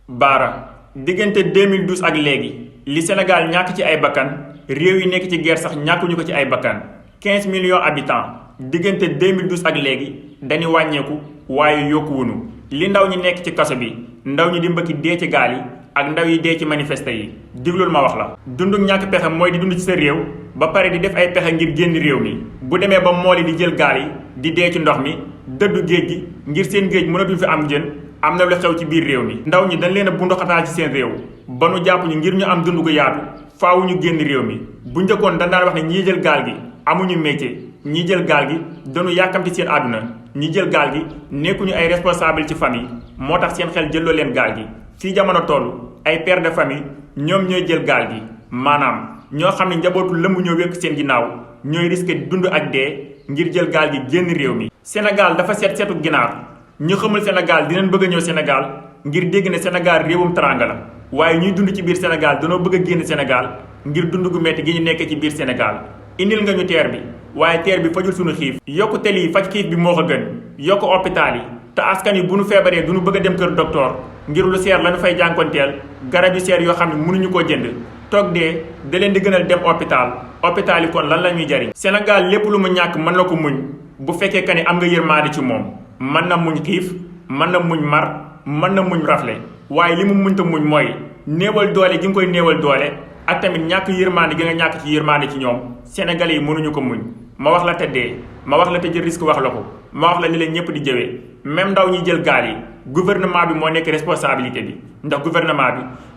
Baara diggante 2012 ak léegi li Sénégal ñàkk ci ay bakkan réew yi nekk ci guerre sax ñàkkuñu ko ci ay bakkan 15 millions habitants diggante 2012 ak léegi dañuy wàññeeku waaye yokkuwunu li ndaw ñi nekk ci kaso bi ndaw ñi di mbëkki dee ci gaal yi ak ndaw yi dee ci manifeste yi diglul ma wax la dunduk ñàkk pexe mooy di dund ci sa réew ba pare di def ay pexe ngir génn réew mi bu demee ba mool yi di jël gaal yi di dee ci ndox mi dëddu géej gi ngir seen géej mënatuñ fi am jën am na lu xew ci biir réew mi ndaw ñi dañ leen a bunduxataal ci seen réew ba nu jàpp ñu ngir ñu am dund gu yaatu faawu ñu génn réew mi bu njëkkoon dañ daan wax ne ñii jël gaal gi amuñu métier ñii jël gaal gi dañu yàkkamti seen àdduna ñi jël gaal gi nekkuñu ay responsable ci famille moo tax seen xel jëlloo leen gaal gi fii jamono toll ay père de famille ñoom ñooy jël gaal gi maanaam ñoo xam ne njabootu lëmb ñoo wékk seen ginnaaw ñooy risqué dund ak dee ngir jël gaal gi génn réew mi. Sénégal dafa seetu ginaar ñu xamul Sénégal dinañ bëgg a ñëw Sénégal ngir dégg ne Sénégal réewum teranga la waaye ñuy dund ci biir Sénégal danoo bëgg a génn Sénégal ngir dund gu metti gi ñu nekkee ci biir Sénégal indil nga ñu teer bi waaye teer bi fajul suñu xiif yokku teli yi faj xiif bi moo ko gën yokku hôpital yi te askan yi bu nu feebaree du nu bëgg a dem kër docteur ngir lu seer lañu fay jànkonteel garab yu seer yoo xam ne mënuñu koo jënd toog dee da leen di gënal dem hôpital yi kon lan la ñuy jariñ Sénégal lépp lu mu ñàkk mën na ko muñ bu fekkee que ni am nga yërmaande ci moom mën na muñ xiif mën na muñ mar mën na muñ rafle waaye li mu muñta muñ mooy néewal doole gi nga koy néewal doole ak tamit ñàkk yërmaande gi nga ñàkk ci yërmaande ci ñoom sénégalais yi mënuñu ko muñ ma wax la te dee ma wax la te jël risque wax la ko ma wax la li leen ñëpp di jëwee même ndaw ñi jël gaal yi gouvernement bi moo nekk responsabilité bi ndax gouvernement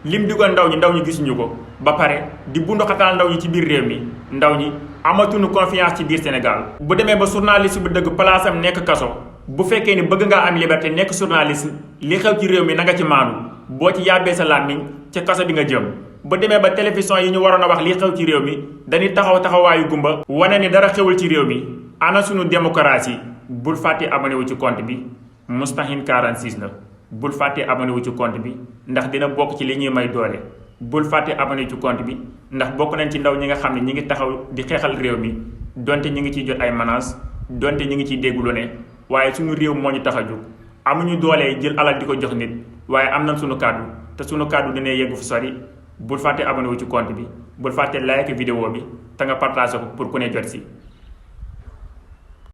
bi lim digoon ndaw ñi gisuñu ko ba pare di bunduxataal ndaw ñi ci biir réew mi ndaw ñi amatuñu confiance ci biir Sénégal bu demee ba journaliste bu dëgg place am nekk kaso bu fekkee ni bëgg ngaa am liberté nekk journaliste li xew ci réew mi na nga ci maandu boo ci yàbbee sa làmmiñ ca kaso bi nga jëm ba demee ba télévision yi ñu waroon a wax li xew ci réew mi dañuy taxawaayu gumba wane ni dara xewul ci réew mi ana sunu démocratie bul fàtte abonné wu ci compte bi Moustahine 46 la bul fàtte abonné wu ci compte bi ndax dina bokk ci li ñuy may doole bul fàtte abonné ci compte bi ndax bokk nañ ci ndaw ñi nga xam ne ñi ngi taxaw di xeexal réew mi donte ñi ngi ciy jot ay menaces donte ñi ngi ciy dégg lu ne waaye suñu réew moo ñu tax a jóg amuñu doole jël alal di ko jox nit waaye am nañ suñu kàddu te suñu kàddu dina yeggu fu sori bul fàtte abonné wu ci compte bi bul fàtte like vidéo bi te nga partagé ko pour ku ne jot si